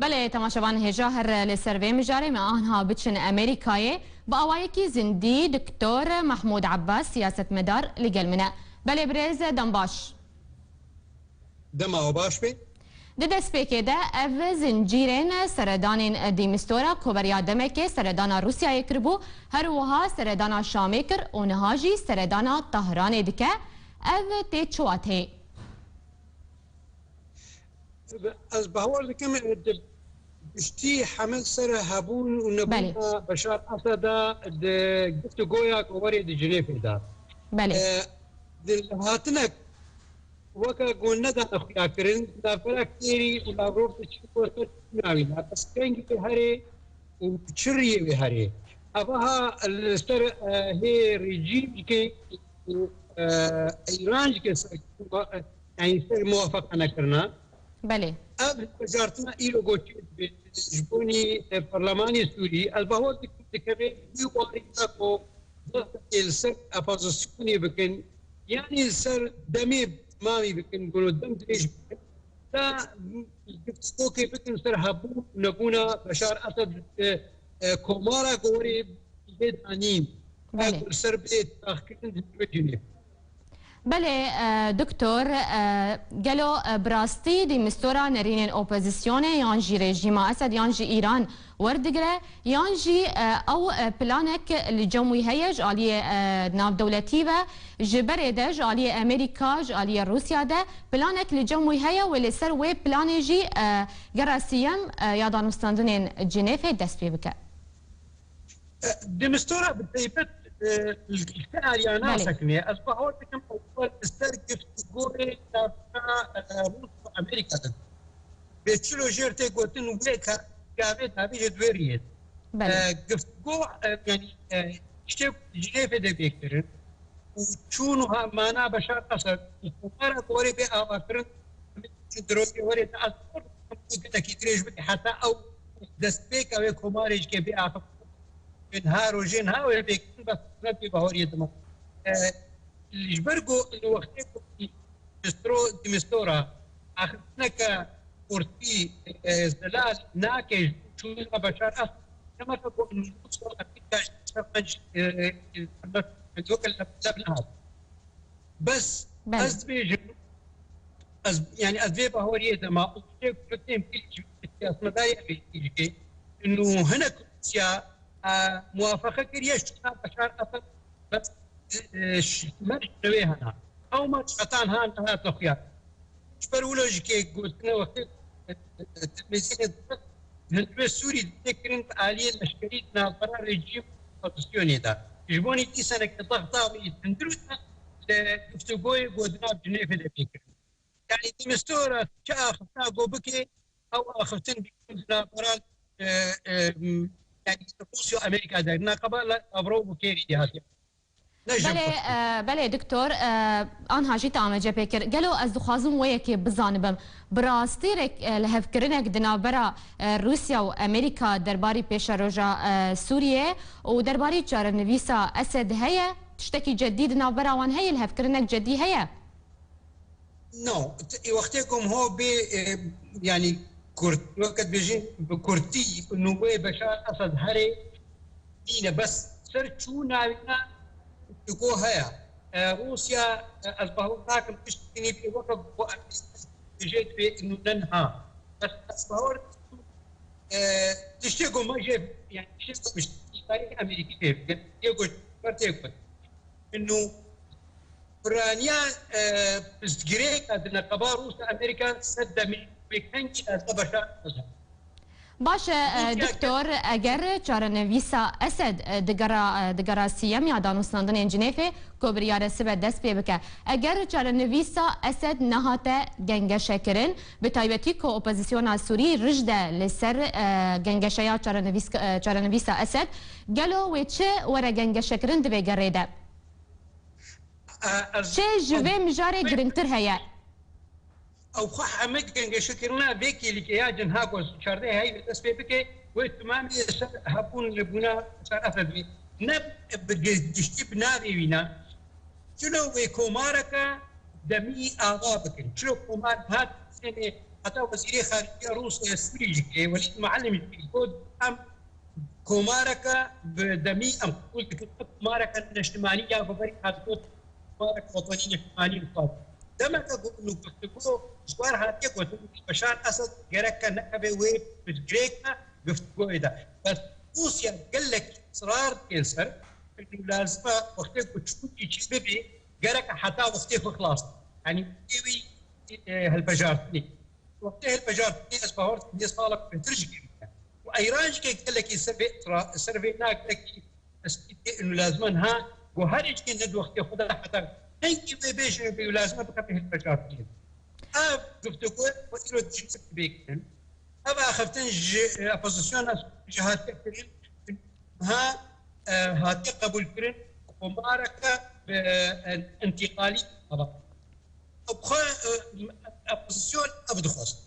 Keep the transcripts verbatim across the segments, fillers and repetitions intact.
Belê, temaşevan hêja, her li ser vê mijarê me anha biçin Amerîkayê. Bi awayekî zindî Doktor Mahmûd Abbas, siyasetmedar, li gel min e. Belê birêz, dem baş. Dema we baş be. Di destpêkê de ev zincîrên seredanên Dîmistora ku beriya demekê seredana Rûsyayê kiribû, her wiha seredana Şamê kir û niha jî seredana Tehranê dike. Ev tê çi wateyê? Ez bawer dikim, e, di giştî heme ser hebûn û nebûna Beşar Eseda di giftugoya ku werê di Cinêfê de. Belê. E, di hatinek weke ku nedane xuya kirin, navbera Kerî û Lavrov di çi ku ser çi navîna. Bes kengî wê herê û çi riyê wê herê. Evaha li ser, e, hê rejîm jikê û, e, Îran jikê ser, e, yani ser muwafeqa nekirina. Belê. Ev hilbijartina îro goçê ji bonî, e, Parlemanê Sûrî, ez bawer dikim dikeve wî warî da ku li ser opozisyonê bikin, yani li ser demê mamî bikin, gunu dem dirêj bikin. Da giftikokê bikin ser hebûn û nebûna Beşar Esed, e, e, komara gorî bê danîn. Belê. Ser bê taxkirin di Cinêv. Belê, e, doktor, e, gelo, e, bi rastî Dîmistora nerînên opozisyonê yan jî rejîma Esed yan jî Îran werdigire, yan jî, e, ew, e, planek li cem wî heye ji aliyê, e, navdewletî ve, ji berê de ji aliyê Amerîka, ji aliyê Rûsya de planek li cem wî heye, wê li ser wê planê jî, e, gera siyem, e, ya danûstandinên Cinêfê dest pê bike? E, Dîmistora bi taybet, e, li te aliyana Belê. sekine. Ez bawer dikim, ew li ser giftugoyê navbera, e, Rûs û Amerîka de. Bê çilo jêr tê gotin wê ka-, gavê davê jê di wê riyê. Belê. E, giftugo, e, yani, e, işte Cinêfê de bê kirin. Û çûn û ha-, mana Beşar Esed û komara ku werê bê avakirin, dirojê werê de ez gelekî dirêj bike. Heta ew destpêka wê komarê jikê bê axiftin. Ha rojê niha wê bê kirin, bes ne bê bahoriyê dima. E, ji ber ku li wextê ku Dîmistro-, Dîmistora axiftineke kurtî, e, zelal nake ji çûna Beşar Esed, demeke ku Rûsya û Amerîka ji ser qenc, e, e, weke lev, lev nehat. Bes Belê. ez dibêjim, ez, yani ez vê bahoriyê de ma û tê ku têm kir ji siyasetmedarê Amerîkî jî, û hinek Rûsya, e, muwafeqe kiriye ji çûna Beşar Esed, bes, e, ş-, me ji wê hena. Ew me çatan han nehat nexuya. Ji ber wilo jî kê gotine wextê, e, e, televîzyonê dibin, hindurê Sûrî dê kirin bi aliyê leşkerî di navbera rejîm û opozisyonê de. Ji bo nî dîsaneke daxtawî hindurê de li giftugoyê ku di nav Cinêfê de pê kirin. Yani Dîmistora çi axiftina ku bike, ew axiftin bînin di navbera, e, e, yani Rûsya û Amerîka de. Neqeba Lavrov û Kerî dê hatiye. Belê, e, belê, doktor, e, anha jî te amece pê kir. Gelo ez dixwazim wê yekê bizanibim. Bi rastî rek-, e, lihevkirinek di navbera, e, Rûsya û Amerîka derbarî pêşeroja, e, Sûriyê û derbarî çarenivîsa Esed heye? Tiştekî cedî di navbera wan heye? Lihevkirinek cedî heye? No, t-, ê wextê ku em ho bê, e, yanî kurt, weke dibêjin bi kurtî nûwê Beşar Esed herê nîne, bes ser çûna wîna tuko heye. E, Rûsya, e, ez bawer nakim tiştekî nî bê weke ku em bêjê dibê nûne niha. Bes ez bawer dikim, e, tiştê ku me jê, yanî tiştê ku bi îdareyê Amerîkî pê bikin, yê ku ji ber tê ku Û piraniya, e, pirsgirêka di neqeba Rûs û Amerîka ser demê wê kengî ez ne Beşar Esed. Baş e, Rûsya doktor, eger çarenivîsa Esed, e, digera, e, digera siyem ya danûstandinên Cinêfê ku biryare sibe dest pê bike. Eger çarenivîsa Esed nehate gengeşekirin, bi taybetî ku opozisyona Sûrî rij de li ser, e, gengeşeya çarenivîs-, e, çarenivîsa Esed, gelo wê çi were gengeşekirin di vê gerê de? E, ez Çi ji vê mijarê girîngtir heye? Ew xwe heme gengeşekirina vê kêlîkê ya cinha ku çardeh heyvê dest pê bike, wê timamî ser hebûn nebûna Beşar Esed bî. Ne bi gi-, giştî bi navê wîna. Çilo wê komareke demî ava bikin. Çilo komar hat sênê Heta wezîrê xarice Rûsya Sûrî jî, Welîd Muallim jî got, em komareke bi demî em qebûl dikin, komareke neştimanî ya goverî hat got, komareke wetanî neştimanî û xwest. Demeke ku û guftûgo ji wan hatiye gotin, Beşar Esed gereke nekeve wê pirsgirêka guftûgoyê de. Bes Rûsya gelek israr dike ser, lazim e wextê ku çûkî çê bibê, gerek heta wextê xwe xilas. Yanî wê wî, e, hilbijartinê. Wextê hilbijartinê ez bawer dikim yê salek bêhtir jî kiriye. Û Îran jî gelekî ser vê tra-, ser vê na gelekî destpêkê û lazim e niha ku her yekê ne di wextê xwe de heta hingî vê bêjin û lazim e bikeve hilbijartinê. Ev guftûgo ku îro dijî bê kirin. Ev axiftin ji, e, opozisyona ji hatiye kirin, ha, e, hatiye qebûlkirin, komareke bi, e, intîqalî ava. Bi xwe, e, opozisyon ev dixwest.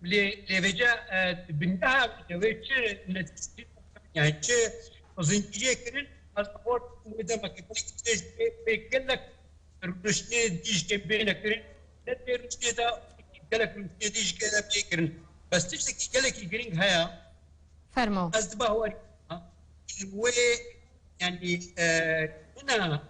Lê, lê vêca, e, bingeha wê çi netîceyê, yani çi zincîrê kirin, ez xort wê demekê belkî dirêj bê, bê gelek rûniştinê dî ji kêm bêne kirin. Ne tê rûniştinê de gelek rûniştinê dî ji kêm bê kirin. Bes tiştekî gelekî girîng heye. Fermo. Ez di bawerî wê, yani, e, bina,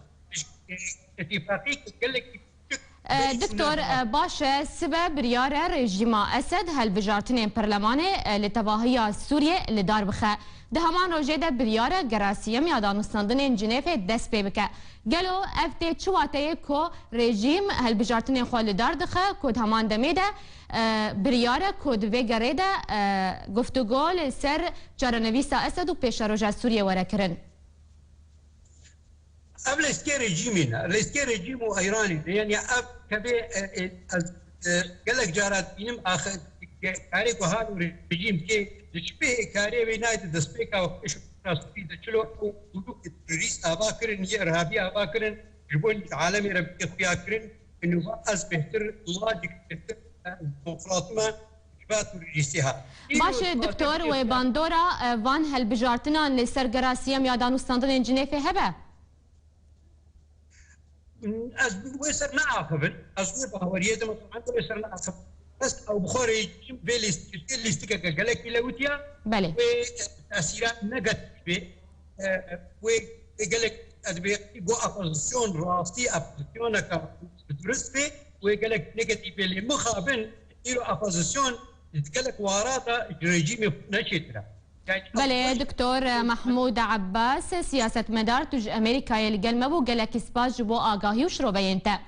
e, îtîfaqî gelekî küçük. E, Doktor, e, baş e, sibe biryar e rejîma Esed helbijartinên perlemanê, e, li tevahiya Sûriyê li dar bixe. Di heman rojê de biryar e gerasiyem ya danûstandinên Cinêfê dest pê bike. Gelo ev tê çi wateyê ku rejîm helbijartinên xwe li dar dixe, ku di heman demê de, e, biryar e ku di vê gerê de, e, guftûgo li ser çarenivîsa Esed û pêşeroja Sûriyê were kirin? Ev leyskê rejîmê ne, leyskê rejîm û Îranê ne. Yani ev tevê, e, e, ez, e, gelek cara dibînim, ax-, karê ku halo rejîm tê, di çi pê karê wê nayê di destpêka pêşeroja Sûrî de çilo û gulûkê terorîst ava kirin, yê irhabî ava kirin, ji bo alemê re bê xuya kirin, û ez bêhtir, lajik bêhtir, e, demokratime, ji va terorîstê hat. Baş e, doktor, wê bandora, e, van helbijartinan li ser gerasiyem ya danûstandinên Cinêfê hebe? Ez wê ser neaxivin. Ez wê baweriyê dime, teban wê ser neaxivin. Bes ew bi xwe re jî vê lîst-, lîstikeke gelekî lewitiya. Belê. Wê tesîra negatif bê. E, wê, wê gelek, ez dibê ku opozisyon rastî, opozisyoneke durist bê, wê gelek negatif bê. Lê mixabin îro opozisyon di gelek warata ji rejîmê neçêtir e. Belê, Doktor Mehmûd Ebbas, siyasetmedar, tu ji Amerîkayê li gel me bû. Gelekî spas ji bo agahî û şiroveyên te.